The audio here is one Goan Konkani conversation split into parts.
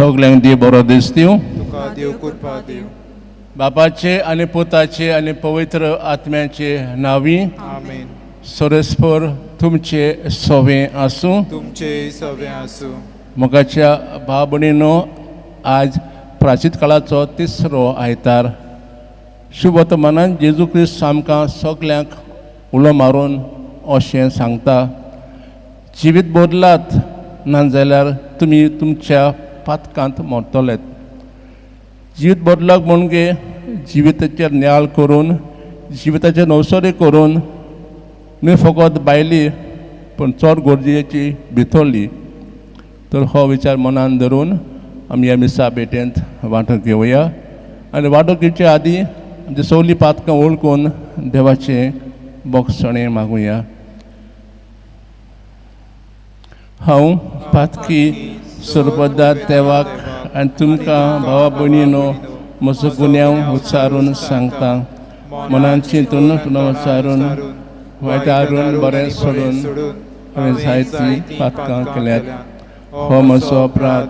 सगल्यांक देव बरो दीस दिवं. तुका देव कृपा दिवं. बापाचे आनी पुताचे आनी पवित्र आत्म्याचे नांवी. आमेन. सरस्पर तुमचे सोवे आसूं. तुमचे सवे आसूं. मोगाच्या भाव भयणीनो, आज प्राचीत काळाचो तिसरो आयतार. शुभ वर्तमानान जेजू क्रिस्त आमकां सगल्यांक उलो मारून अशें सांगता, जिवीत बदलात, नाजाल्यार तुमी तुमच्या पातकांत मरतलेत. जिवीत बदलप म्हणजे जिविताचेर नियाळ करून, जिविताचेर नवसरी करून, न्हय फकत भायली पूण चड गरजेची भितरली. तर हो विचार मनान धरून आमी ह्या मिसा भेटेंत वांटो घेवया आनी वांटो घेवचे आदीं आमची सगलीं पातकां वळखून देवाचें बोगसणें मागुया. हांव पातकी सरपदा देवाक आनी तुमकां भावा भयणीनो म्हजो गुन्यांव उच्चारून सांगता. मनान चिंतून तुला उच्चारून, वायट हारून बरें सोडून हांवें जायतीं पातकां केल्यात. हो म्हजो अपराध,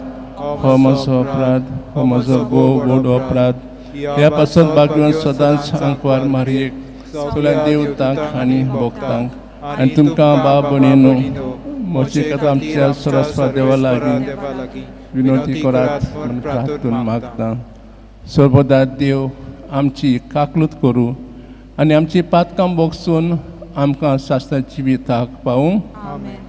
हो म्हजो अपराध, हो म्हजो भोव व्हड अपराध. ह्या पासत भाग्यवान सदांच आंकवार मारयेक, सगल्या देवतांक आनी भोक्तांक आनी तुमकां भाव भयणीनो म्हजी कथा आमच्या सरस्वत देवा लागीं विनवती करात म्हूण प्रार्थून मागता. सर्वदा देव आमची काकलूत करूं आनी आमची पातकां बोगसून आमकां सासणा जिविताक पावूं. आमेन.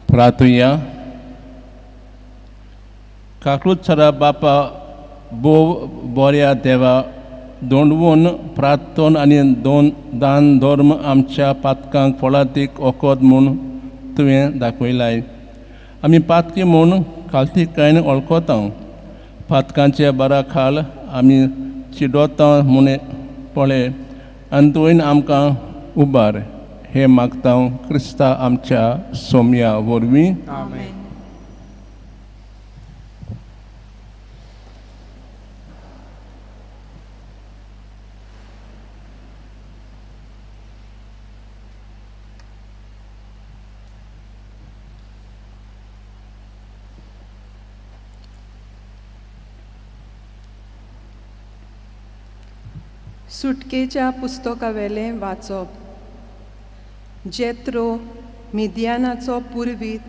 प्रार्थुया. काकूत सरा बापा, भोव बऱ्या देवा, दोंडवून प्रार्थन आनी दोन दान धर्म आमच्या पातकांक फळादीक वखद म्हूण तुवें दाखयलाय. आमी पातकी म्हूण खालतीकायन वळखता. पातकांचे बारा खाल आमी चिडोता म्हूण पळय आनी तुवें आमकां उबार. हें मागता क्रिस्ता आमच्या सोम्या वरवीं. आमेन. सुटकेच्या पुस्तकावेलें वाचप. जेत्रो मिदियानाचो पुर्वीत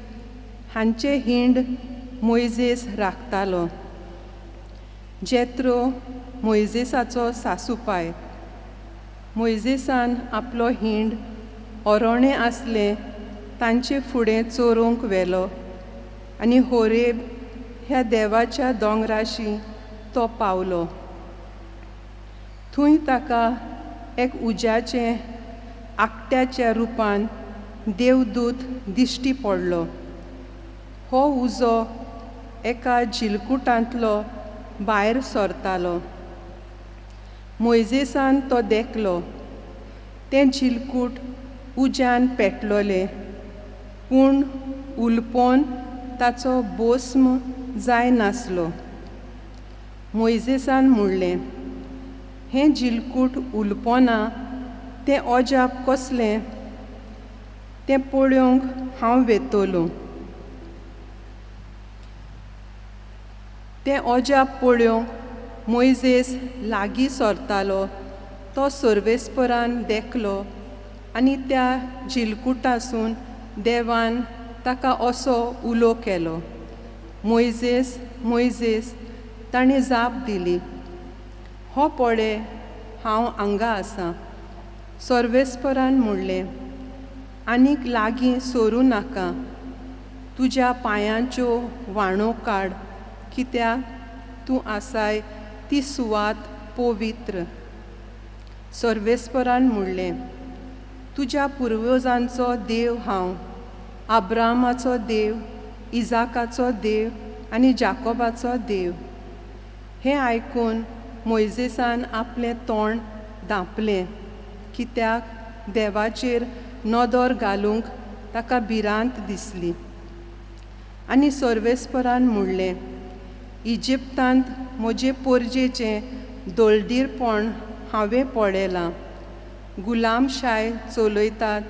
हांचे हिंड मोयजेस राखतालो. जेत्रो मोयजेसाचो सासूपाय. मोयजेसान आपलो हिंड ओरोणें आसलें तांचे फुडें चोरूंक व्हेलो आनी होरेब ह्या देवाच्या दोंगराशी तो पावलो. थंय ताका एक उज्याचें आकट्याच्या रुपान देवदूत दिश्टी पडलो. हो उजो एका झिलकुटांतलो भायर सरतालो. मोयजेसान तो देखलो. तें झिलकूट उज्यान पेटलोलें पूण उलपोन ताचो बोस्म जाय नासलो. मोयजेसान म्हणलें, हें झिलकूट उलपोना तें अजाप कसलें? तें पळोवंक हांव वेतलो. तें अजाप पळोवंक मोयजेस लागीं सरतालो. तो सर्वेस्परान देखलो आनी त्या झिलकुटासून देवान ताका असो उलो केलो, मोयजेस, मोयजेस. ताणें जाप दिली, हो पळय हांव हांगा आसा. सर्वेस्परान म्हणलें, आनीक लागीं सरूं नाका. तुज्या पांयांच्यो व्हाणो काड, कित्याक तूं आसाय ती सुवात पवित्र. सर्वेस्परान म्हणलें, तुज्या पुर्वजांचो देव हांव, आब्रामाचो देव, इजाकाचो देव आनी जाकोबाचो देव. हें आयकून मोयजेसान आपलें तोंड धांपलें, कित्याक देवाचेर नदर घालूंक ताका भिरांत दिसली. आनी सर्वेस्परान म्हणलें, इजिप्तांत म्हजे पोरजेचें दळडीरपण हांवें पळयलां. गुलामशाय चलयतात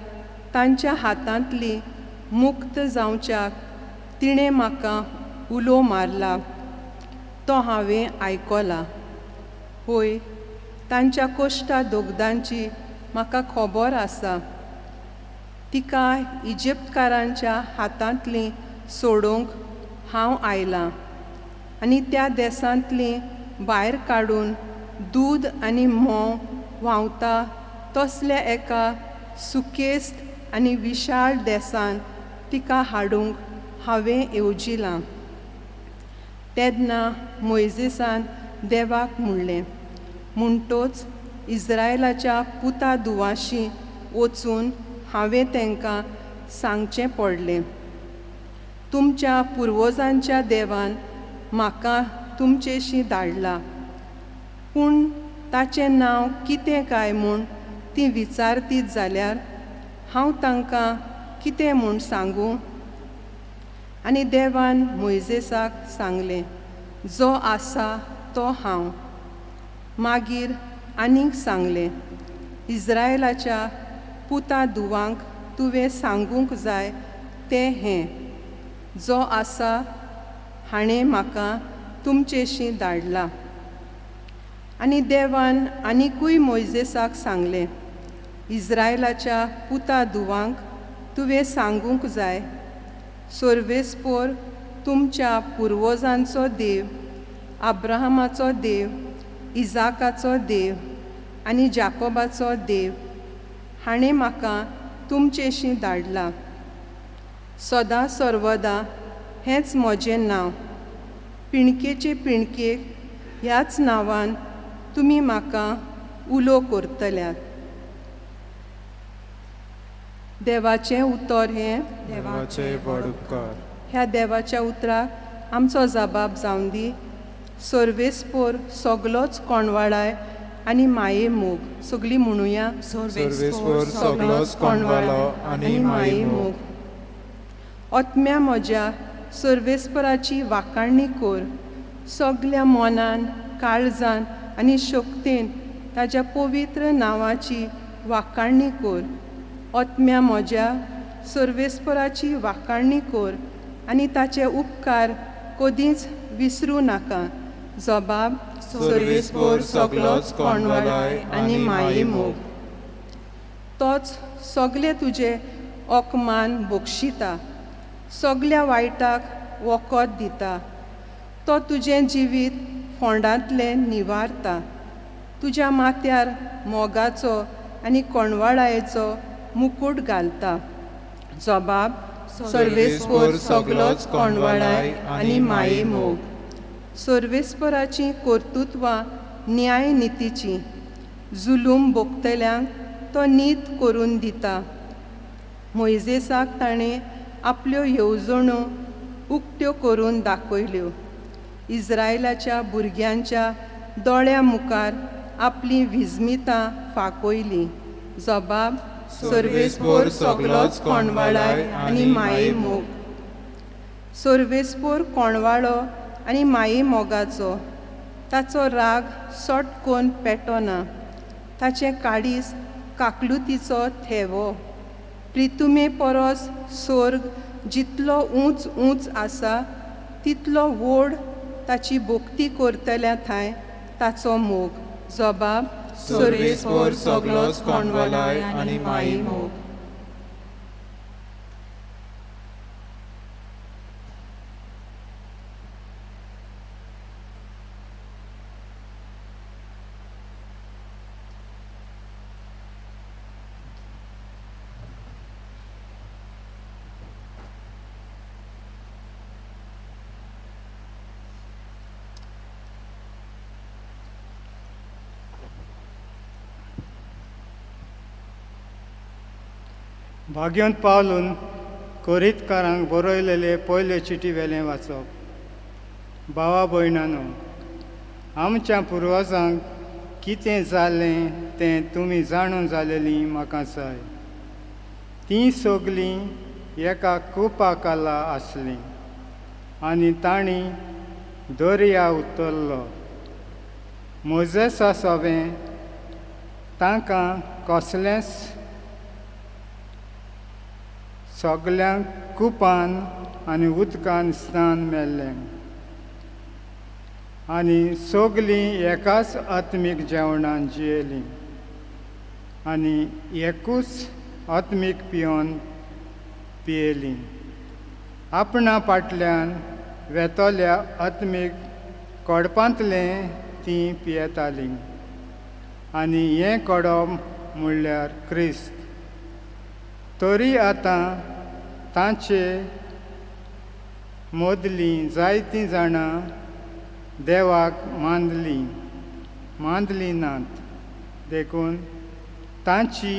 तांच्या हातांतली मुक्त जावच्याक तिणें म्हाका उलो मारला, तो हांवें आयकला. होय, तांच्या कोश्टा दोगदांची म्हाका खबर आसा. तिका इजिप्तकारांच्या हातांतली सोडोवंक हांव आयलां आनी त्या देसांतली भायर काडून दूद आनी म्होंव व्हांवता तसल्या एका सुकेस्त आनी विशाळ देसान तिका हाडूंक हांवें येवजिलां. तेन्ना मोयजेसान देवाक म्हणलें, म्हणटोच इस्रायलाच्या पुता दुवाशी वचून हांवें तांकां सांगचें पडलें, तुमच्या पुर्वजांच्या देवान म्हाका तुमचेशी धाडला, पूण ताचें नांव कितें काय म्हूण ती विचारतीत जाल्यार हांव तांकां कितें म्हूण सांगूं? आनी देवान मोयजेसाक सांगलें, जो आसा तो हांव. मागीर आनीक सांगलें, इस्रायलाच्या पुता दुवांक तुवें सांगूंक जाय तें हें, जो आसा हाणें म्हाका तुमचेशी धाडला. आनी देवान आनिकूय मोयजेसाक सांगलें, इस्रायलाच्या पुता दुवांक तुवें सांगूंक जाय, सर्वेस्पोर तुमच्या पुर्वजांचो देव, आब्राहामाचो देव, इजाकाचो देव आनी जाकोबाचो देव हाणें म्हाका तुमचेशी धाडला. सदां सर्वदा हेंच म्हजें नांव, पिणकेचे पिणकेक ह्याच नांवान तुमी म्हाका उलो करतल्यात. देवाचें उतर हें. देवाचे व्हड उपकार. ह्या देवाच्या उतराक आमचो जबाब जावन दी. सर्वेस्पोर सगलोच कोणवाळाय आनी माये मोग. सगळीं म्हणुया, सर्वेस्पोर सगलोच कोणवालो आनी माये मोग. आत्म्या म्हज्या सर्वेस्पराची वाखाणणी कर. सगल्या मनान, काळजान आनी शक्तेन ताज्या पवित्र नांवाची वाखाणणी कर. आत्म्या म्हज्या सर्वेस्पराची वाखाणणी कर आनी ताचे उपकार कदींच विसरूं नाका. जबाब, सर्वेस्पोर सगलोच कोणवालाय आनी माये मोग. तोच सगले तुजे अकमान बक्षिता, सगल्या वायटाक वखद दिता. तो तुजें जिवीत फोंडांतलें निवारता, तुज्या माथ्यार मोगाचो आनी कोणवाळायेचो मुकूट घालता. जबाब, सर्वेस्पोर सगलोच कोणवाळाय आनी माये मोग. सर्वेस्पराचीं कर्तृत्वां न्याय नितीचीं, जुलूम भोगतल्यांक तो नीत करून दिता. मोयजेसाक ताणें आपल्यो येवजण्यो उक्त्यो करून दाखयल्यो. इस्रायलाच्या भुरग्यांच्या दोळ्या मुखार आपलीं विजमितां फांकयलीं. जबाब, सर्वेस्पोर सगलोच कोणवाळाय आनी माये मोग. सर्वेस्पोर कोणवाळो आनी माये मोगाचो, ताचो राग सट कोन्न पेटना. ताचें काडीस काकलुतीचो थेवो. प्रितुमे परस सोर्ग जितलो ऊंच ऊंच आसा तितलो व्हड ताची भक्ती करतल्या थंय ताचो मोग. जबाब, सर्वेस्पोर सगलोच कोणवालाय आनी माये मोग. भाग्यवंत पावलून कोरिंतकारांक बरयलेले पयले चिटी वेलें वाचप. भावा भयणानो, आमच्या पुर्वजांक कितें जालें तें तुमी जाणून जालेलीं म्हाका जाय. तीं सगलीं एका कुपा खाला आसलीं आनी तांणी दर्या उतरलो. मोजेसा सोबें तांकां कसलेंच सगल्यांक कुपान आनी उदकान स्नान मेल्लें आनी सगलीं एकाच आत्मीक जेवणान जियेलीं आनी एकूच आत्मीक पिवन पियेलीं. आपणा फाटल्यान वेतल्या आत्मीक कोडपांतलें तीं पियेतालीं आनी हें कोडप म्हणल्यार क्रिस्त. तरी आतां तांचे मदलीं जायतीं जाणां देवाक मानलीं मानलीं नात, देखून तांची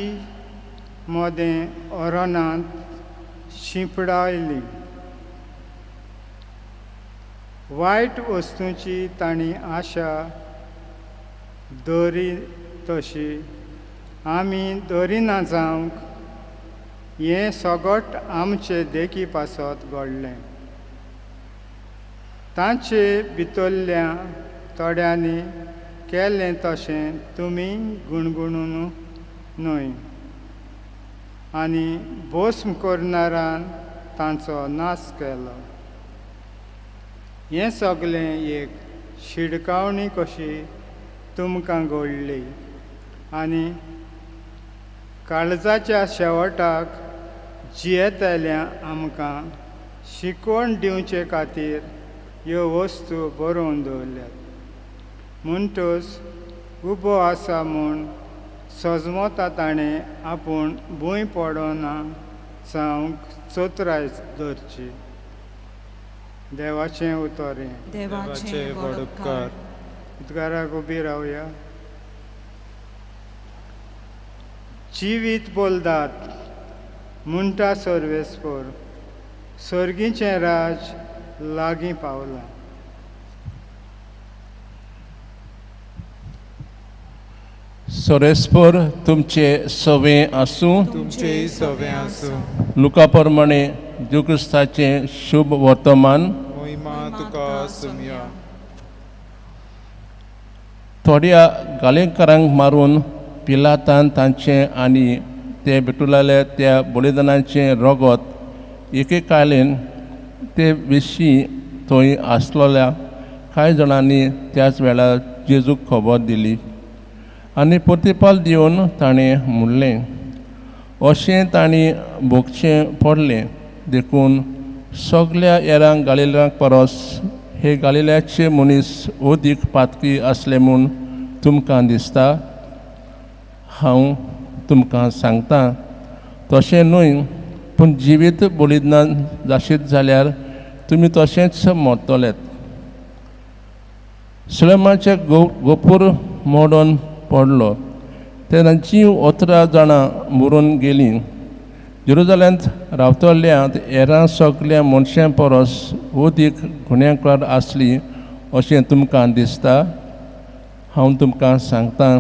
मदें ओरोनांत शिंपडायली. वायट वस्तूंची तांणी आशा दवरी तशी आमी दवरिना जावंक हें सगट आमचे देखी पासत घडलें. तांचे भितरल्या थोड्यांनी केलें तशें तुमी गुणगुणून न्हय आनी भस्म करणारान तांचो नाश केलो. हें सगलें एक शिडकावणी कशी तुमकां घडली आनी काळजाच्या शेवटाक जियेतल्या आमकां शिकवण दिवचे खातीर ह्यो वस्तू बरोवन दवरल्यात. म्हणटच उबो आसा म्हूण सजमता ताणें आपूण भूंय पडना जावंक चतुराय दवरची. देवाचें उतर हें. देवाचे व्हड उपकार. उद्गाराक उबी रावया. जिवीत बोलदात म्हणटा सर्वेस्पोर, सर्गीचें राज लागीं पावलां. सोरेस्पोर तुमचे सवे आसूं. तुमचेय सवे आसूं. लुका प्रमाणे जेजू क्रिस्ताचें शुभ वर्तमान. मोहिमा तुका सुमया. थोड्या गालेकारांक मारून पिलातान तांचें आनी ते भेटुलाले त्या बलिदानाचें रगत एके कायलेन ते विशीं थंय आसलेल्या कांय जाणांनी त्याच वेळार जेजूक खबर दिली आनी प्रतिपाल दिवन ताणें म्हणलें, अशें तांणी भोगचें पडलें देखून सगल्या हेरांक गालिल्यांक परस हे गालिल्याचे मनीस अदीक पातकी आसले म्हूण तुमकां दिसता? हांव तुमकां सांगता तशें न्हय, पूण जिवीत बलिदान जाशीत जाल्यार तुमी तशेंच मरतलेत. सुलेमाचें गोपूर मोडून पडलो तेन्ना जीं 18 जाणां मरून गेलीं. जेरुजाल्यांत रावतल्यांत हेरां सगल्या मनशां परस अदीक गुन्यांवकार आसली अशें तुमकां दिसता? हांव तुमकां सांगता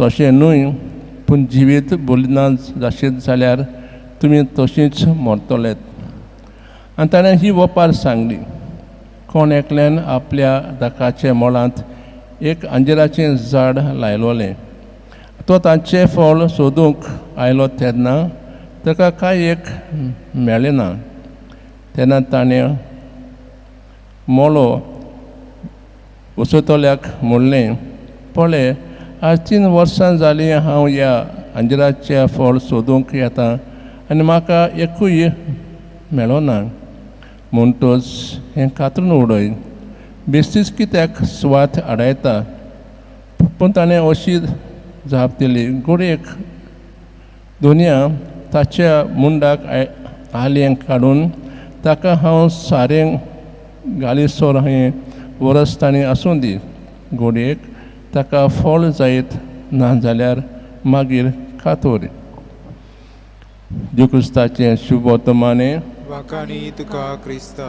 तशें न्हय, पूण जिवीत बलिदान जाशीत जाल्यार तुमी तशींच मरतलेत. आनी ताणें ही वपार सांगली, कोण एकल्यान आपल्या दाकाच्या मोळांत एक अंजिराचें झाड लायलोलें. तो तांचें फळ सोदूंक आयलो तेन्ना ताका कांय एक मेळ्ळें ना. तेन्ना ताणें मोलो वसयतल्याक म्हणलें, पळय, आज 3 वर्सां जालीं हांव ह्या अंजिराचें फळ सोदूंक येता आनी म्हाका एकूय मेळना. म्हणटच हें कातरून उडय, बेस्तीच कित्याक सुवात आडायता? पूण ताणें अशी जाप दिली, घडयेक दोनया ताच्या मुंडाक आलयें काडून ताका हांव सारें घालीसर हें वरस ताणें आसूं दी. घडयेक ताका फळ जायत ना जाल्यार मागीर कातोर. जेजू क्रिस्ताचें शुभ वर्तमाने. वाखाणी तुका क्रिस्ता.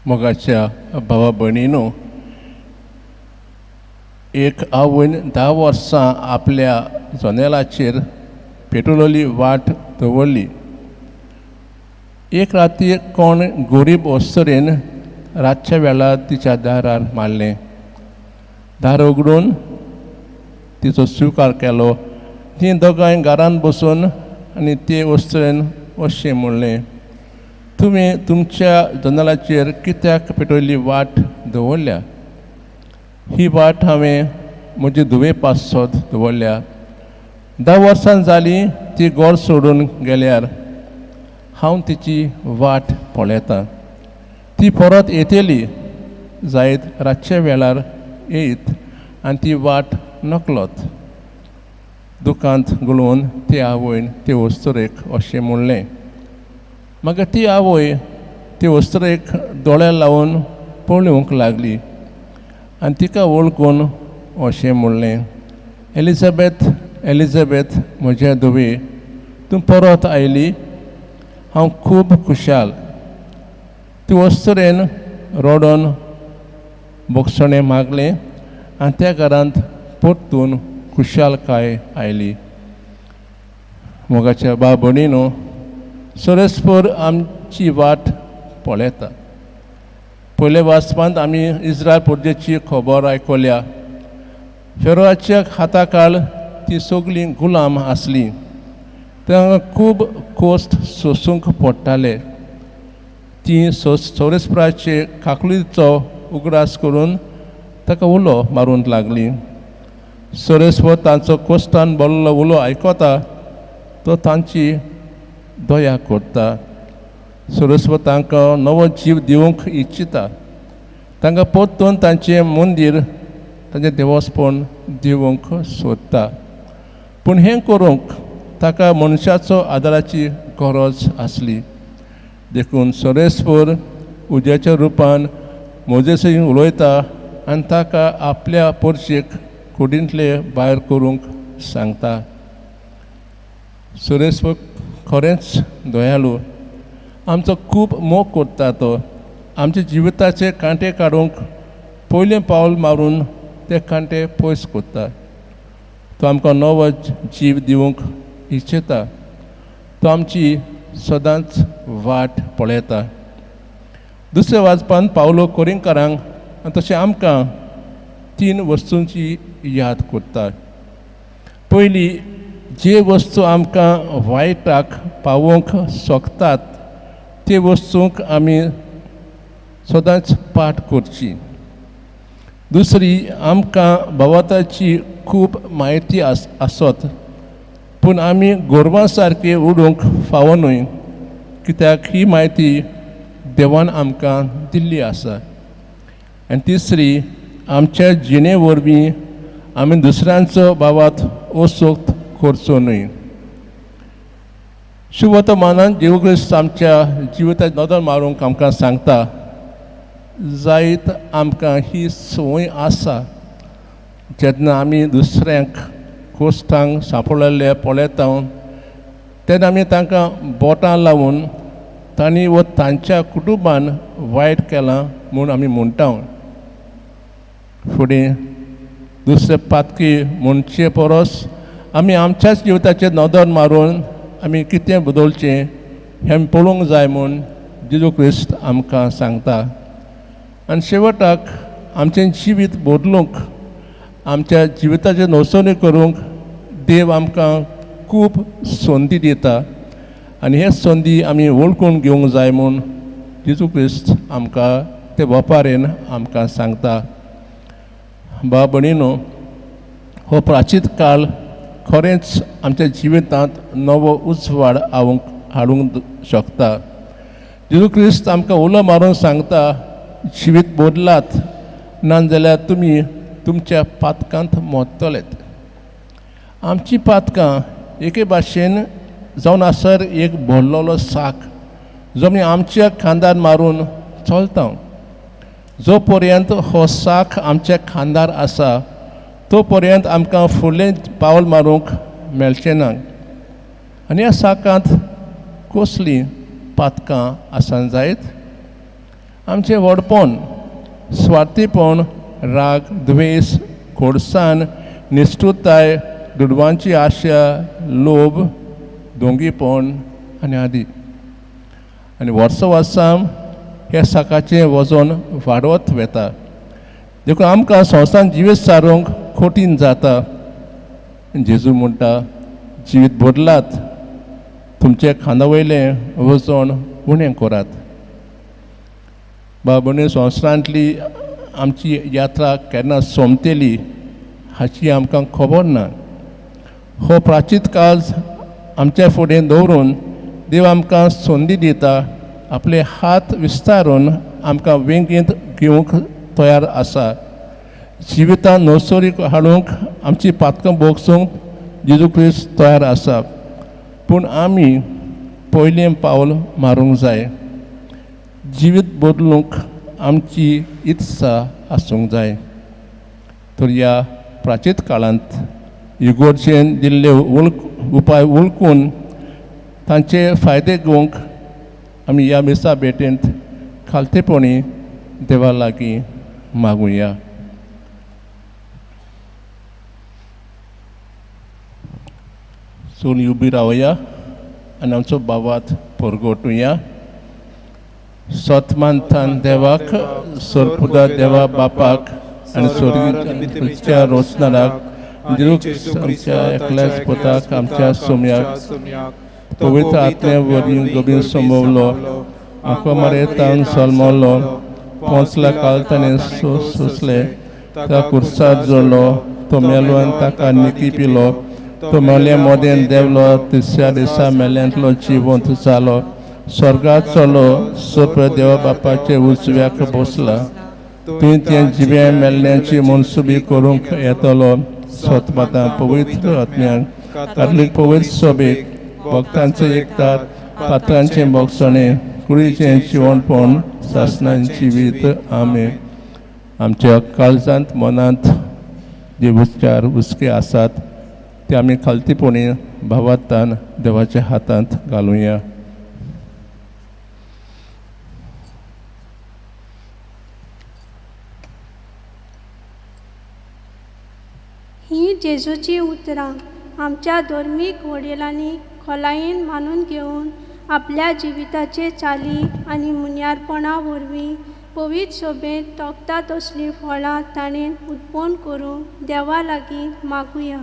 मोगाच्या भावा भयणीनो, एक आवयन 10 वर्सां आपल्या जनेलाचेर पेटवलेली वाट दवरली. एक राती कोण गोरीब अस्तरेन रातच्या वेळार तिच्या दारार मारलें. दार उगडून तिचो स्विकार केलो. तीं दोगांय घरांत बसून आनी ते अस्तरेन अशें म्हणलें, तुवें तुमच्या जनेलाचेर कित्याक पेटवल्ली वाट दवरल्या? ही वाट हांवें म्हजे धुवे पासत दवरल्या. 10 वर्सां जालीं ती घर सोडून गेल्यार हांव तिची वाट पळयतां. ती परत येतली जायत रातच्या वेळार येयत आनी ती वाट नकलत. दुकांत गळोवन ते आवयन ते वस्तुरेक अशें म्हणलें. मागीर ती आवय ते वस्तुरेक दोळे लावन पळोवंक लागली आनी तिका वळखून अशें म्हणलें, एलिझाबेथ, एलिझाबेथ, म्हज्या धुवे, तूं परत आयली, हांव खूब खुशाल. ती वस्तुरेन रडोन बोगसणें मागलें आनी त्या घरांत परतून खुशालकाय आयली. मोगाच्या भाव भयणीनो, सरस्पर आमची वाट पळयता. पयल्या वाचपांत आमी इस्रायल पोरजेची खबर आयकल्या. फेरोआच्या हाताकाळ ती सगळीं गुलाम आसलीं. तांकां खूब कोश्ट सोसूंक पडटाले. ती सोरेस्पराचे काकळीचो उगडास करून ताका उलो मारूंक लागली. सोरेस्पर तांचो कोश्टान भरलो उलो आयकता, तो तांची दया करता. सरस्वत तांकां नवो जीव दिवंक इच्छिता. तांकां परतून तांचें मंदीर, तांचें देवस्पण दिवंक सोदता. पूण हें करूंक ताका मनशाचो आदाराची गरज आसली. देखून सरेस्पर उज्याच्या रुपान मोजेसय उलयता आनी ताका आपल्या पोरशेक कुडींतले भायर करूंक सांगता. सरस्वर खरेंच दयाळू, आमचो खूब मोग करता. तो आमच्या जिविताचे कांटे काडूंक पयलें पावल मारून ते कांटे पयस करता. तो आमकां नवो जीव दिवंक इच्छिता. तो आमची सदांच वाट पळयता. दुसऱ्या वाचपान पावलो कोरिंकारांक आनी तशें आमकां 3 वस्तूंची याद करता. पयली, जे वस्तू आमकां वायटाक पावोवंक शकतात ते वस्तूंक आमी सदांच पाठ करची. दुसरी, आमकां भगवताची खूब म्हायती आसत पूण आमी गोरवां सारकी उडूंक फावो न्हय, कित्याक ही म्हायती देवान आमकां दिल्ली आसा. आनी तिसरी, आमच्या जिणे वरवीं आमी दुसऱ्यांचो बाबात ओसोक्त करचो न्हय. शुभवर्तमानान जेजू क्रिस्त आमच्या जिविताक नदर मारूंक आमकां सांगता, जायत आमकां ही संवय आसा जेन्ना आमी दुसऱ्यांक कोश्टांक सांपडलेले पळयता तेन्ना आमी तांकां बोटां लावन तांणी वो तांच्या कुटुंबान वायट केलां म्हूण आमी म्हणटा. फुडें दुसरे पातकी म्हणचे परस आमी आमच्याच जिविताचेर नदर मारून आमी कितें बदलचें हें आमी पळोवंक जाय म्हूण जेजू क्रिस्त आमकां सांगता. आनी शेवटाक आमचें जिवीत बदलूंक, आमच्या जिविताचेर नोसणी करूंक देव आमकां खूब संदी दिता आनी हे संदी आमी वळखून घेवंक जाय म्हूण जेजू क्रिस्त आमकां ते वपारेन आमकां सांगता. भाव भयणीनो, हो प्राचीत काळ खरेंच आमच्या जिवितांत नवो उजवाड हाडूंक शकता. जेजू क्रिस्त आमकां उलो मारून सांगता, जिवीत बदलात, ना जाल्यार तुमी तुमच्या पातकांत मोडटलेत. आमची पातकां एके भाशेन जावन आसर एक भरलेलो साक जो आमी आमच्या खांदार मारून चलता. जो पर्यंत हो साक आमच्या खांदार आसा तो पर्यंत आमकां फुडलें पावल मारूंक मेळचें ना. आनी ह्या साकांत कसलीं पातकां आसान जायत? आमचें व्हडपण, स्वार्थीपण, राग, द्वेश, खोडसाण, निश्ठुरताय, दुडवांची आशा, लोभ, दोंगीपण आनी आदी. आनी वर्सां वर्सां ह्या साकाचें वजन वाडत वता. देखून आमकां संवसारान जिवीत सारूंक कठीण जाता. जेजू म्हणटा, जिवीत बदलात, तुमचे खांदा वयलें वजन उणें करात. बाबणी, संवसारांतली आमची यात्रा केन्ना सोंपतली हाची आमकां खबर ना. हो प्राचीत काळ आमच्या फुडें दवरून देव आमकां संदी दिता, आपले हात विस्तारून आमकां वेंगेंत घेवंक तयार आसा. जिवितान नवसरी हाडूंक, आमची पातकां भोगसूंक जेजू क्रिस्त तयार आसा. पूण आमी पयलें पावल मारूंक जाय. जिवीत बदलूंक आमची इत्सा आसूंक जाय. तर ह्या प्राचीत काळांत इगोर्जेन दिल्ले उपाय वळखून तांचे फायदे घेवंक आमी ह्या मिसा भेटेंत खालतेपणी देवा लागीं मागुया. सोन उबी रावया आनी आमचो बाबात परगटुया. सतमानतान देवाक, सोरपुदा देवा बापाक आनी सोर्गीच्या रोचनाराक, आमच्या एकल्याच पुताक, आमच्या सोम्याक, पवित्र आत्म्या वरवीं गोबीन संभवलो, आंको मारेतान सलमलो, पोंचला काल ताणें सोंसले, त्या कुर्सार जोडलो, तो मेलो आनी ताका निकी पिलो, तो मेले मोदेन देवलो, तिसऱ्या दिसा मेल्यांतलो जिवंत जालो, स्वर्गात चलो, सोप्र देवा बापाचे उजव्याक बसला, तुवें तें जिव्या मेल्ल्यांची मनसुबी करूंक येतलो. सतमाता पवित्र आत्म्यांक, कातलीक पवित्र सोबीक, भक्तांचे एकतार, पात्रांचें भोगसणें, कुडीचें जिवणपण, सासणान जिवीत. आमी आमच्या काळजांत मनांत जे विचार हुस्के आसात ते आमी खालतीपणी भावार्थान देवाच्या हातांत घालुया. ही जेजूची उतरां आमच्या धर्मीक वडिलांनी खोलायेन मानून घेवन आपल्या जिविताचे चाली आनी मुन्यारपणा वरवीं पवित्र सोबेंत तोखता तसलीं फळां ताणें उत्पन्न करूंक देवा लागीं मागुया.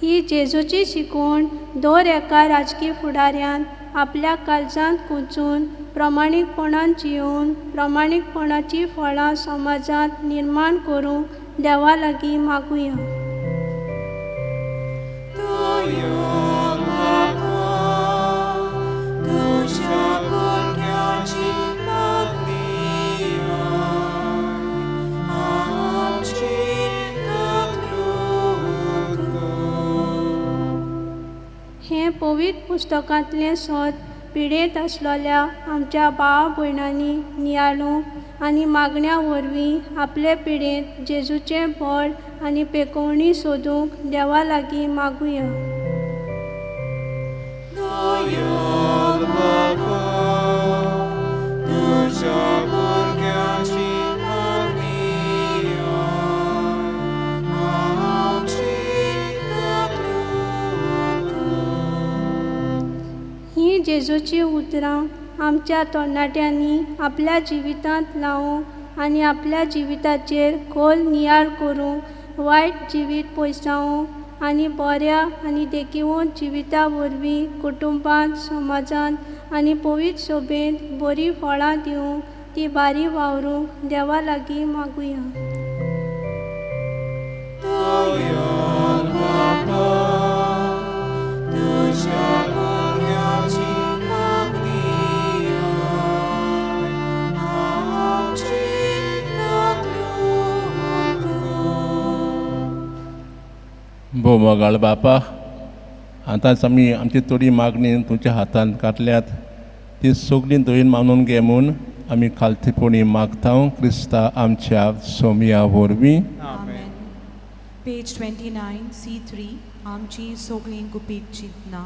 ही जेजूची शिकवण दर एका राजकी फुडाऱ्यान आपल्या काळजांत कुंचून प्रमाणीकपणान जियोवन प्रमाणीकपणाची फळां समाजांत निर्माण करूंक देवा लागीं मागुया. हें पवित्र पुस्तकांतलें सत पिडेंत आसलेल्या आमच्या भाव भयणांनी नियाळूंक आनी मागण्या वरवीं आपले पिडेंत जेजूचें बळ आनी पेकोवणी सोदूंक देवा लागीं मागुया. ही जेजूची उतरां आमच्या तरणाट्यांनी आपल्या जिवितांत लावूंक आनी आपल्या जिविताचेर खोल नियाळ करूंक, वायट जिवीत पयसावंक आनी बऱ्या आनी देखिवंत जिविता वरवीं कुटुंबांत, समाजांत आनी पवित्र सोबेंत बरीं फळां दिवंक ती बारी वावरूंक देवा लागीं मागुया. हो मोगाळ बापा, आतांच आमी आमची थोडी मागणी तुमच्या हातांत घातल्यात ती सगळीं दयेन मानून घे म्हूण आमी खालतीपणी मागता क्रिस्ता आमच्या सोमया वरवीं. आमेन. पेज 29 C3 आमची सगळीं गुपीत चिंतना.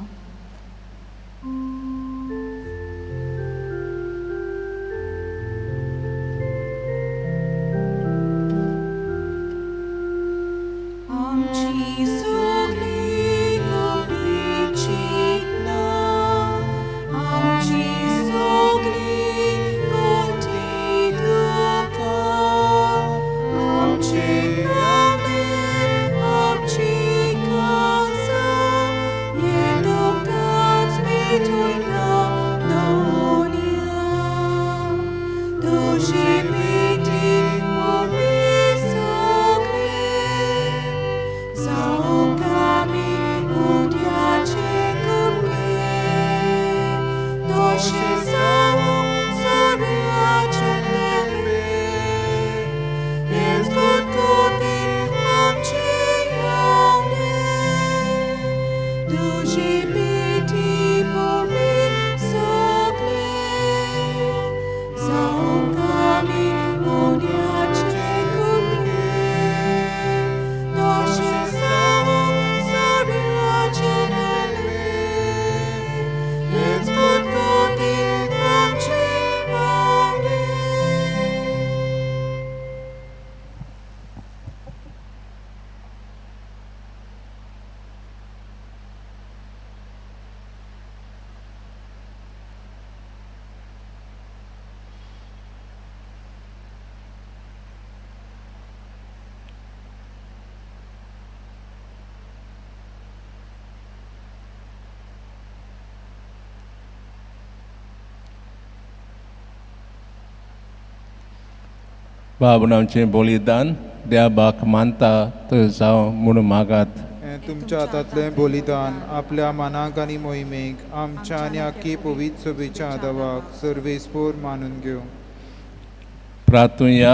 आमची सगळीं गुपीत चिंतना, आमची सगळीं गुंती दुख्खां, आमचे नावे आमची काळजां, हे तुकाच भेटयता दोनया. तुजी भेटी वरवीं सगळें जावंक आमी उद्याचे कुडके, तशें जावंक सोऱ्याचें मेळ्ळें. हेंच गुदगुदीत आमचें आवडें. तुजी भेटी वरवीं सगळें जावंक आमी उद्याचे कुडके, तशें जावंक सोऱ्याचें मेळ्ळें. हेंच गुदगुदीत आमचें आवडें. बाबून आमचें बलिदान देवाक मानता तर जावं म्हूण मागात. हें तुमच्या हातांतलें बलिदान आपल्या मनाक आनी मोहिमेक आमच्या आनी आख्खी पवित्र सभेच्या आदावाक सर्वेस्पोर मानून घेवं. प्रार्थुया.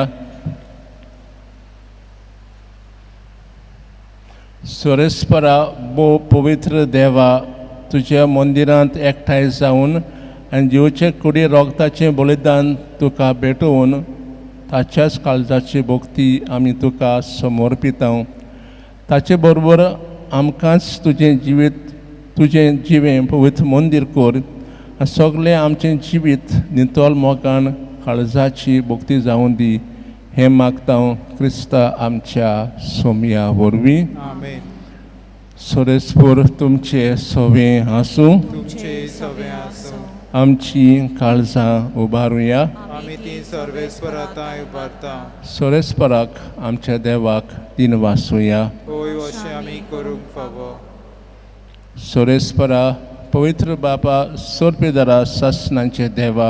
सुरेस्परा भोव पवित्र देवा, तुज्या मंदिरांत एकठांय जावन आनी जिवचे कुडी रोगताचें बलिदान तुका भेटोवन ताच्याच काळजाची भक्ती आमी तुका समर्पिता. ताचे बरोबर आमकांच तुजें जिवीत तुजें जिवें पवित्र मंदीर कर आनी सगळें आमचें जिवीत नितळ मोगान काळजाची भक्ती जावं दी. हें मागता क्रिस्ता आमच्या सोमया वरवीं. आमेन. सोरेस्पोर तुमचे सवें आसूं. तुमचे सवें आसूं. आमची काळजां उबारुया. आमी ती सर्वेस्पराताय उबारता. सोरेस्पराक आमच्या देवाक दिन वासुया. होय, अशें आमी करूंक फावो. सोरेस्परा पवित्र बापा सोरपेदारा सासणांचे देवा,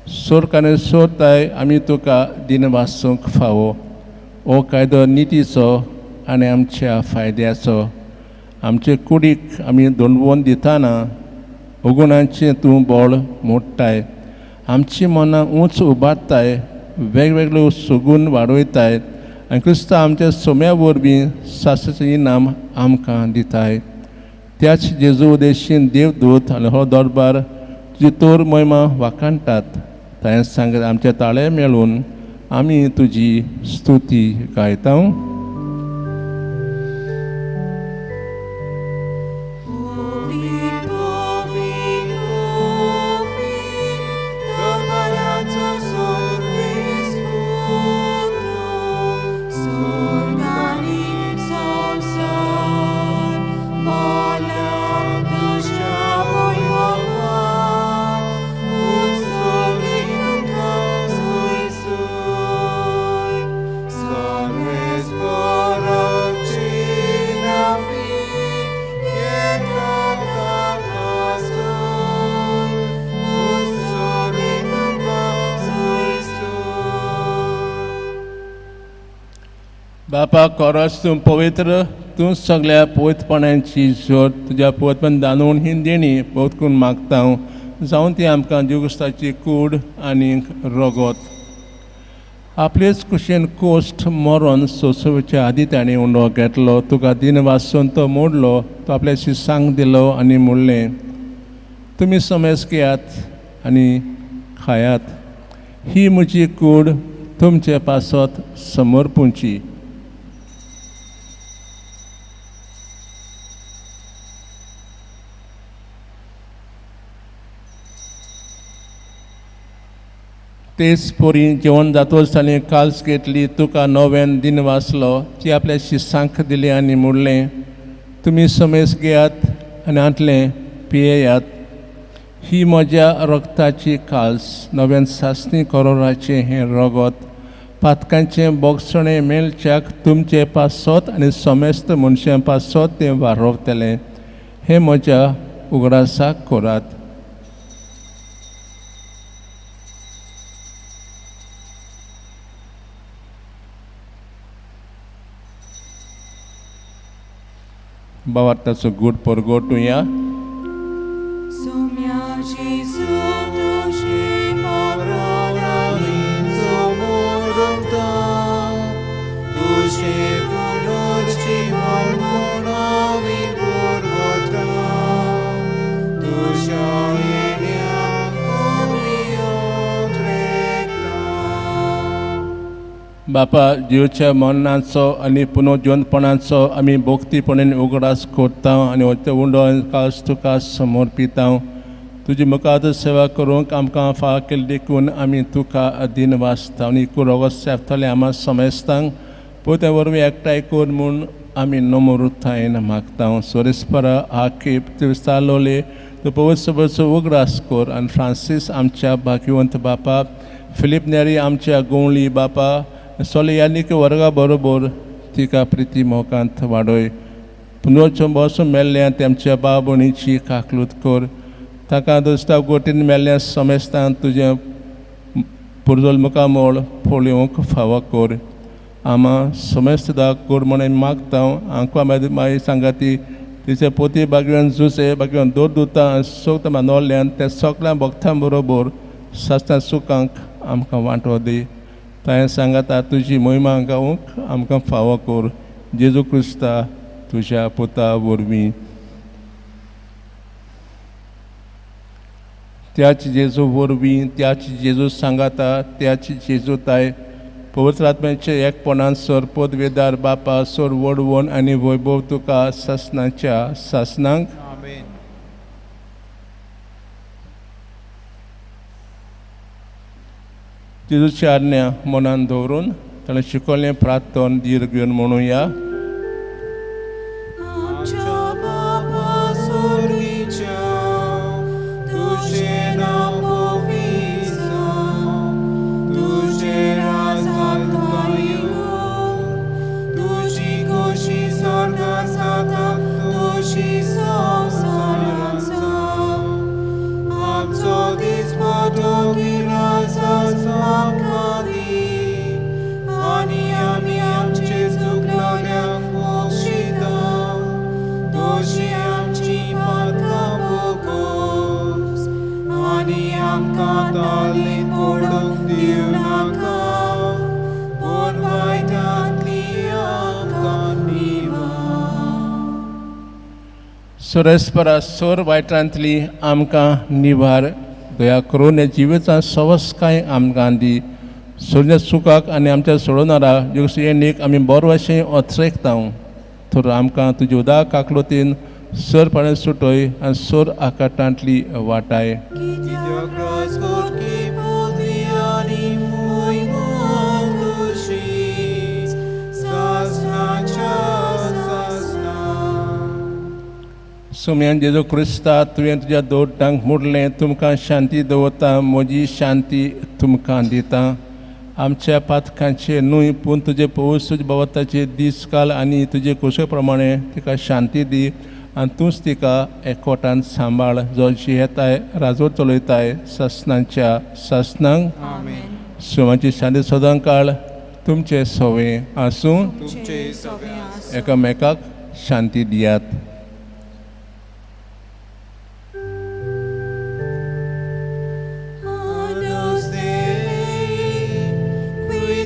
सोर्क आनी सोरताय आमी तुका दिन वासूंक फावो. हो कायदो नितीचो आनी आमच्या फायद्याचो. आमचे कुडीक आमी दोंडवोन दिताना अगुणांचें तूं बळ मोडटाय, आमची मनां उंच उबारताय, वेगवेगळ्यो सगून वाडयताय आनी क्रिस्तांव आमच्या सोम्या वरवीं सासचें इनाम आमकां दिताय. त्याच जेजू उदेशीन देवदूत आनी हो दरबार तुजी तोर महिमा वाखाणटात. ताणें सांगत आमचे ताळे मेळून आमी तुजी स्तुती गायता. Povi, povi, povi, दरबाराचो सर्वेस्पोर, स्वर्ग आनी संवसार भरला तुज्या वैभवान, उत्सर्गीत तुका सोय सोय. सर्वेस्पराची नावी येता सोय, उत्सर्गीत तुका सोय सोय. बापा कोरस तूं पवित्र, तूं सगळ्या पवित्रपणाची जोड तुज्या पवित्रपण दानून ही देणी पवित्र करून मागता जावन ती आमकां जेजू क्रिस्ताची कूड आनी रगत. आपलेच कुशीन कोश्ट मरोन सोंसोवच्या आदी ताणें उंडो घेतलो, तुका दिन वासून तो मोडलो, तो आपल्या शिसांक दिलो आनी म्हणलें, तुमी समज घेयात आनी खायात, ही म्हजी कूड तुमचे पासत समर्पूंची. तेच परी जेवण जातोच ताणें काल्स घेतली, तुका नव्यान दिन वाचलो, ती आपल्या शिसांक दिली आनी म्हणलें, तुमी समेस घेयात आनी हांतलें पियेयात, ही म्हज्या रक्ताची काल्स, नव्यान सासणी करोराचें हें रगत पातकांचें बोगसणें मेळच्याक तुमचे पासत आनी समेस्त मनशां पासत तें वारोवतलें. हें म्हज्या उगडासाक करात. बाबार्थाचो गूट परगटुया. बापा, जिवच्या मरणाचो आनी पुनर्जिवंतपणाचो आमी भक्तीपणान उगडास करता आनी ते उंडो कास तुका समर्पिता. तुजी मुखार सेवा करूंक आमकां फाव केली देखून आमी तुका अधीन वाचता आनी कुरोगो सेफ्तले आमा समेस्तांक पोत्या वरवीं एकठांय कर म्हूण आमी नमरुतायेन मागता. सोरेस्परा आकेप तिवसालोले तूं पवित्र उगडास कर आनी फ्रांसीस आमच्या भाग्यवंत बापा, फिलीप नेरी आमच्या गोंवली बापा, सोलयानिक वर्गा बरोबर तिका प्रिती मोगांत वाडय. पुनर्चो बसून मेल्ल्या तेमच्या बाबणीची काकलूत कर. ताका दोस्ता गोटीन मेल्ल्या समेस्तान तुजें पुर्जोल मुखामोळ पळोवंक फावो कर. आमा समेस्त दा कर म्हणून मागता. आंकवा मागीर सांगा ती तिचे पोती बागेवन जुसे बागेवन दोर दुता सोगता मानवल्यान त्या सगळ्या भक्तां बरोबर सासणा सुखांक आमकां वांटो दी. ताणें सांगाता तुजी मोहिमा गावंक आमकां फावो कर. जेजू क्रिस्ता तुज्या पुता वरवीं. त्याच जेजू वरवीं, त्याच जेजू सांगाता, त्याच जेजू ताय पवित्र आत्म्याचे एकपणान सर पदवेदार बापा सोर वडवण आनी वैभव तुका सासणाच्या सासणांक. आमेन. जेजूची आज्ञा मनान दवरून ताणें शिकवलें प्रार्थन धीर घेवन म्हणुया. सुरेस्परा सोर वायटांतली आमकां निवार दया करून जिवितांत सवसकाय आमकां दी. सोडल्या सुखाक आनी आमच्या सोडोनारा येणीक आमी बरो अशें अत्रेकता तर आमकां तुजी उदा काकलोतीन सोर पाणी सुटय आनी सोर आकाटांतली वाटाय. सोम्यान जेजू क्रिस्ता तुवें तुज्या दोटांक मुडलें, तुमकां शांती दवरता, म्हजी शांती तुमकां दिता. आमच्या पातकांचे न्हय पूण तुजे पवित्र तुज्या भवताचे दीस काल आनी तुजे कुशे प्रमाणे तिका शांती दी आनी तूंच तिका एकवटान सांबाळ, जो जियेताय राजवट चलयताय सासणाच्या सासणांक. सोमाची शांती सदां काळ तुमचे सवे आसूं. एकामेकाक शांती दियात. Agnus Dei, qui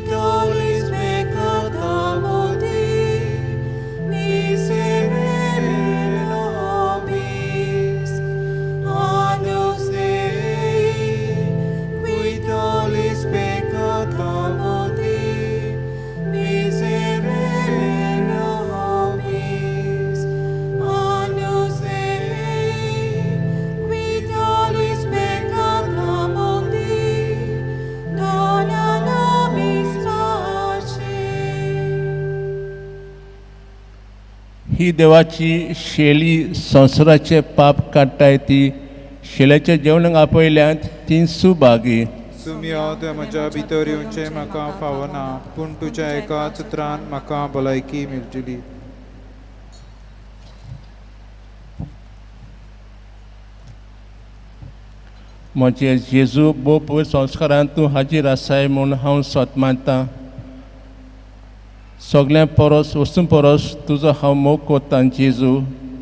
ही देवाची शेली संवसाराचें पाप काडटाय ती शेल्याच्या जेवणाक आपयल्यांत ती सुभागी. सुमयो, तुवें म्हज्या भितर येवचें म्हाका फावना, पूण तुज्या एकाच उतरान म्हाका भलायकी मेळटली. म्हजे जेजू, भोव पवित्र संस्कारांत तूं हाजीर आसाय म्हूण हांव सत मानतां. सगळ्यां परस वस्तूं परस तुजो हांव मोग कोत्तां जेजू,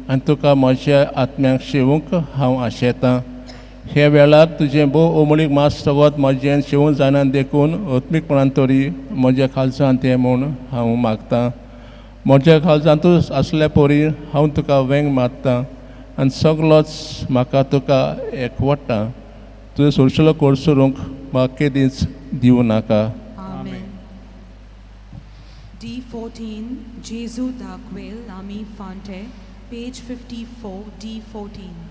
आनी तुका म्हज्या आत्म्याक शेवूंक हांव आशेतां. हे वेळार तुजें भोव अमोलीक मास सगळत म्हजें शेवूंक जायना, देखून आत्मीकपणान तरी म्हज्या खालसांत तें म्हूण हांव मागतां. म्हज्या खालसांतूच आसल्या परी हांव तुका वेंग मारतां आनी सगलोच म्हाका तुका एकवटा. तुजें सोरसुलो कोरसरूंक म्हाका केदींच दिवं नाका. आमेन. D14, Jesu दाखवेल आमी फांटे, पेज 54, D14.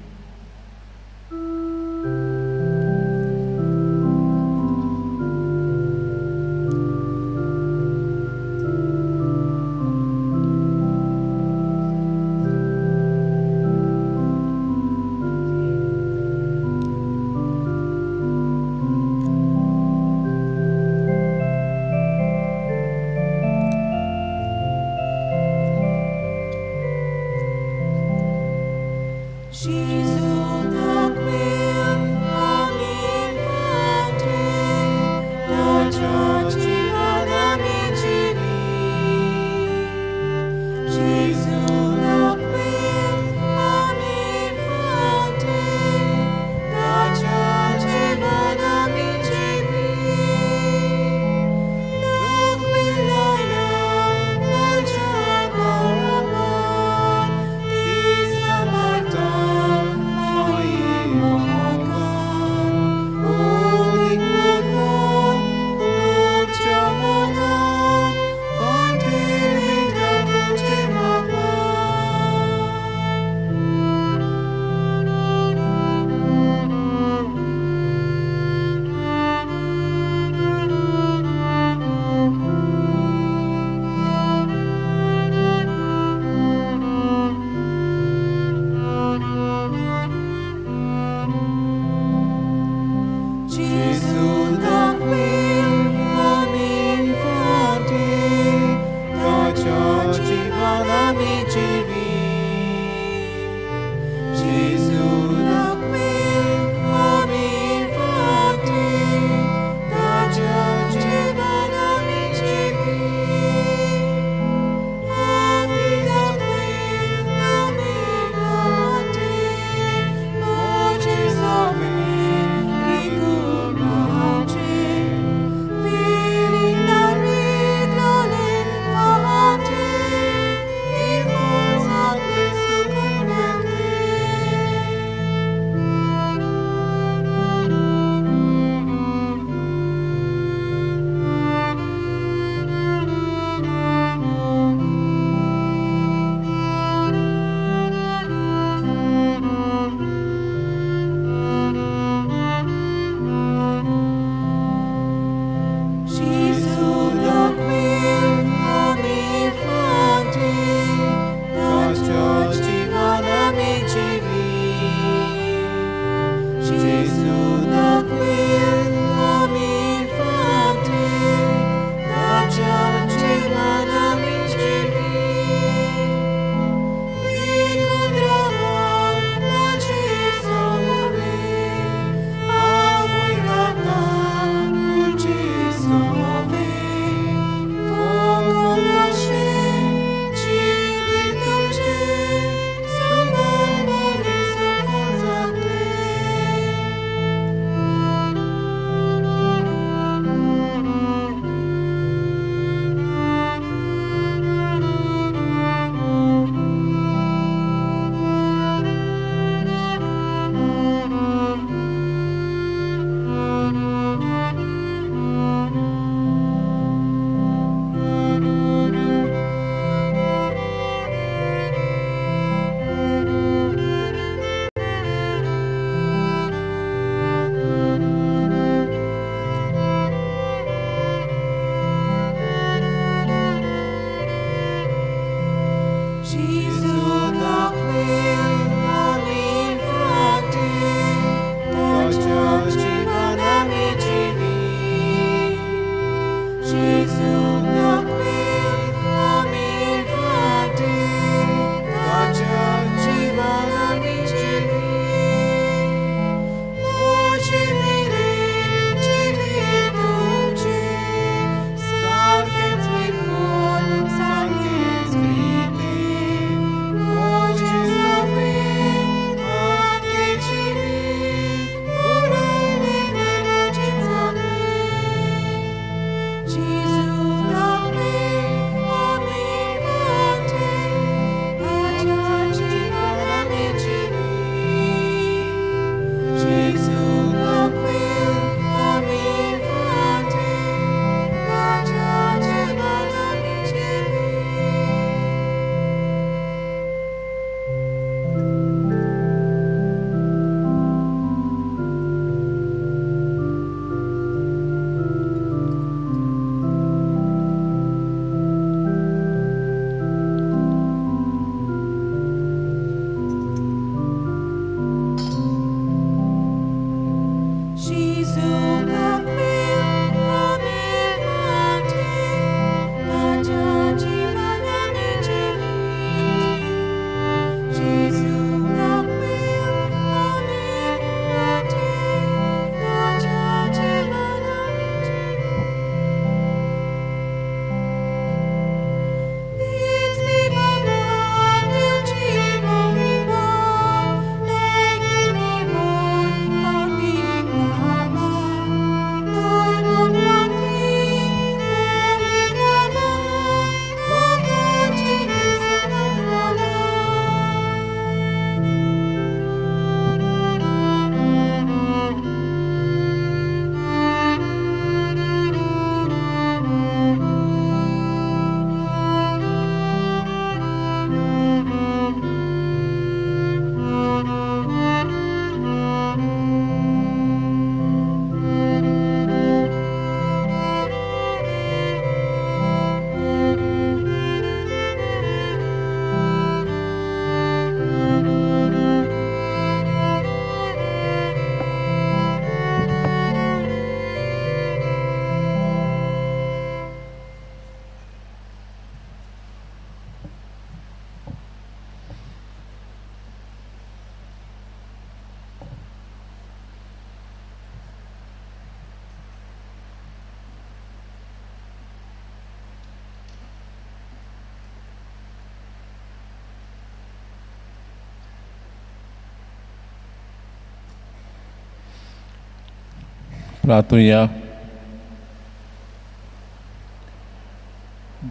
प्रार्थुया.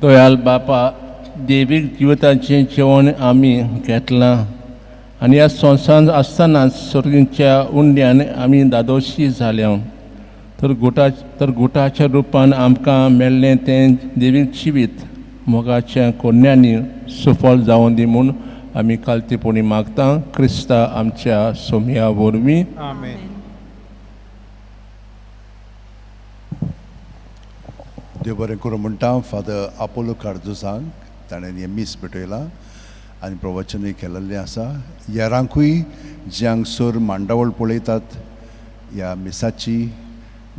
दयाल बापा, देवीक जिविताचें जेवण आमी घेतलां आनी ह्या संवसारांत आसतना सर्गीच्या उंड्यान आमी दादोशी जाल्या, तर गुटाच्या रुपान आमकां मेळ्ळें तें देवीक जिवीत मोगाच्या कोन्यांनी सुफळ जावं दी म्हूण आमी कालतेपणी मागता क्रिस्ता आमच्या सोम्या वरवीं. आमेन. देव बरें करूं म्हणटा फादर आपोलो कार्दोजांक, ताणें हें मीस पेटयलां आनी प्रवचनूय केलेलें आसा. हेरांकूय जे हांगसर मांडावळ पळयतात, ह्या मिसाची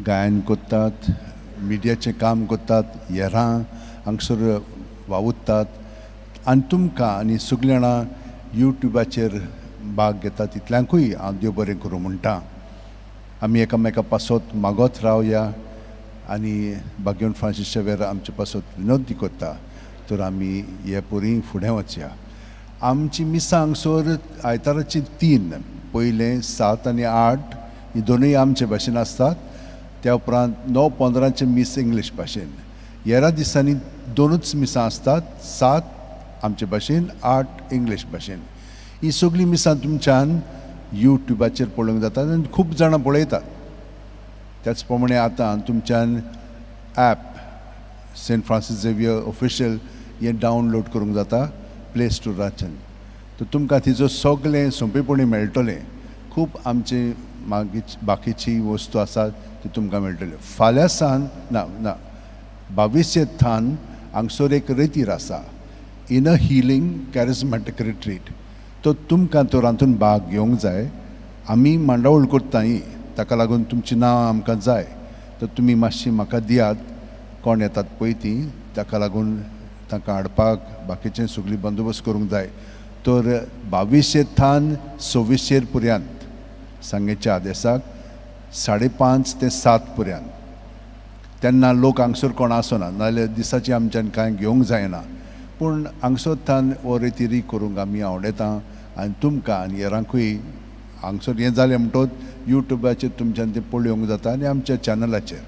गायन करतात, मिडियाचें काम करतात, हेरां हांगसर वावुरतात आनी तुमकां आनी सगळीं जाणां युट्यूबाचेर भाग घेतात तितल्यांकूय हांव देव बरें करूं म्हणटा. आमी एकामेका पासत मागत रावया आनी बागेवन फ्रांसीस शेवेर आमचे पासत विनोदी करता तर आमी हे पुरी फुडें वचया. आमची मिसां हांगसर आयताराची 3, पयलें 7 आनी 8 ही दोनूय आमचे भाशेन आसतात. त्या उपरांत 9:15 मीस इंग्लीश भाशेन. हेरा दिसांनी 2 मिसां आसतात, 7 आमचे भाशेन, 8 इंग्लीश भाशेन. ही सगळीं मिसां तुमच्यान युट्यूबाचेर पळोवंक जातात आनी खूब जाणां पळयतात. त्याच प्रमाणे आतां तुमच्यान app Saint Francis Xavier official हें डावनलोड करूंक जाता प्ले स्टोराच्यान. तर तुमकां तिचो सगळें सोंपेपणी मेळटलें. खूब आमचे मागीर बाकीची वस्तू आसात ती तुमकां मेळटल्यो. फाल्यां सान ना ना 22 थान हांगसर एक रेतीर आसा, in a healing charismatic retreat. तो तुमकां तर हातून भाग घेवंक जाय. आमी मांडावळ करता ही, ताका लागून तुमचीं नांवां आमकां जाय. तर तुमी मातशी म्हाका दियात, कोण येतात पळय तीं, ताका लागून तांकां हाडपाक बाकीचें सगळी बंदोबस्त करूंक जाय. तर 22 थान 26 पर्यंत सांगेच्या आदेसाक 5:30 ते 7 पर्यंत. तेन्ना लोक हांगसर कोण आसना, नाजाल्यार दिसाची आमच्यान कांय घेवंक जायना. पूण हांगसर थान हो रेतिरी करूंक आमी आवडटा आनी तुमकां आनी हेरांकूय हांगसर हें जालें म्हणटोच युट्यूबाचेर तुमच्यान तें पळोवंक जाता आनी आमच्या चॅनलाचेर.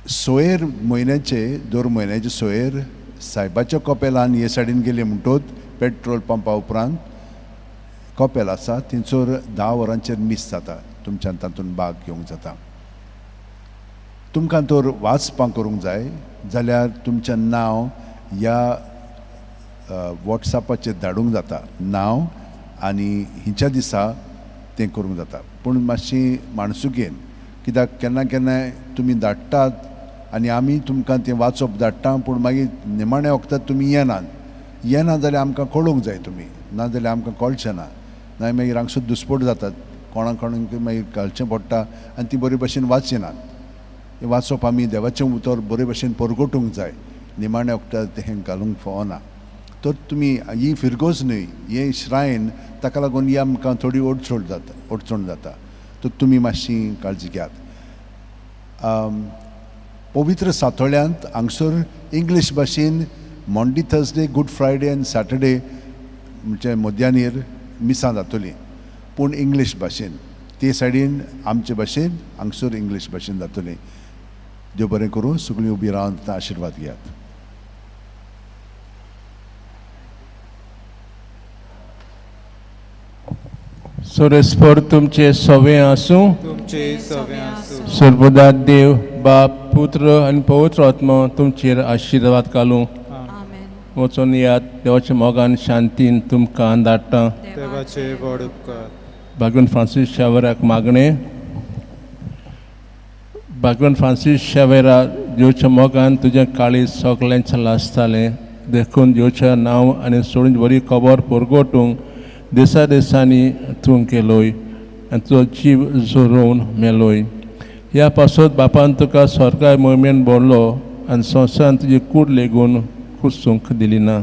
सोयर म्हयन्याचे दर म्हयन्याचे सोयर सायबाच्या कपेलान हे सायडीन गेले म्हणटोच पेट्रोल पंपा उपरांत कपेल आसा, थंयसर 10 वरांचेर मीस जाता. तुमच्यान तातूंत भाग घेवंक जाता. तुमकां तर वाचपां करूंक जाय जाल्यार तुमचें नांव ह्या वॉट्सॅपाचेर धाडूंक जाता, नांव आनी हिच्या दिसा तें करूंक जाता. पूण मातशी माणसुकेन, कित्याक केन्ना केन्नाय तुमी धाडटात आनी आमी तुमकां तें वाचप धाडटा, पूण मागीर निमाण्या वखदाक तुमी येनात. येना जाल्यार आमकां कळोवंक जाय तुमी, नाजाल्यार आमकां कळचें ना. नाय मागीर हांगसर दुस्पोट जातात, कोणा कोणाक मागीर घालचें पडटा आनी ती बरे भशेन वाचिनात. हें वाचप आमी देवाचें उतर बरे भशेन परगटूंक जाय, निमाण्या वखदाक तें घालूंक फावना. तर तुमी ही फिरगोज न्हय, हें श्रायन, ताका लागून ही आमकां थोडी अडचण जाता. तर तुमी मातशी काळजी घेयात. पवित्र सातोळ्यांत हांगसर इंग्लीश भाशेन मॉन्डी, थर्सडे, गूड फ्रायडे आनी सॅटरडे म्हणजे मध्यानीर मिसां जातलीं, पूण इंग्लीश भाशेन. ते सायडीन आमचे भाशेन हांगसर इंग्लीश भाशेन जातलीं. देव बरें करूं. सगळीं उबी रावन आशिर्वाद घेयात. सोरेस्पर तुमचे सवे आसूं, तुमचे सवे आसूं. सर्वदा देव बाप पुत्र आनी पवित्र आत्मा तुमचेर आशिर्वाद घालूं. वचून यात देवाच्या मोगान शांतीन तुमकां धाडटा. देवाचे व्हड उपकार. बागवन फ्रांसीस शावराक मागणें. बागवन फ्रांसीस शावेरा, देवच्या मोगान तुजें काळीज सगळ्यांचें लासतालें, देखून देवचें नांव आनी सोडून बरी खबर परगटूंक दिसा दिसांनी तूं केलोय आनी तुजो जीव झरोवन मेलोय. ह्या पासत बापान तुका स्वर्गाय मोहिमेन भरलो आनी संवसारान तुजी कूड लेगून कुसूंक दिली ना.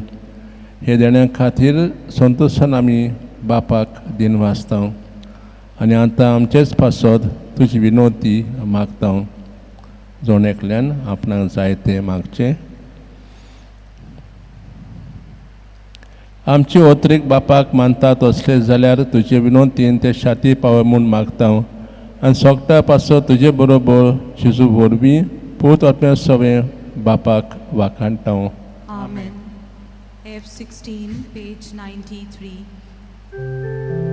हे देण्या खातीर संतोशान आमी बापाक दिन वाचता आनी आतां आमचेच पासत तुजी विनोती मागता. जण एकल्यान आपणाक जाय तें मागचें. आमची ओत्रीक बापाक मानता तसले जाल्यार तुजे विनोतीन ते शाती पावय म्हूण मागता आनी सोगटा पासत तुजे बरोबर जेजू वरवीं पूत आपल्या सगळें बापाक वाखाणटा. Amen. F16, page 93.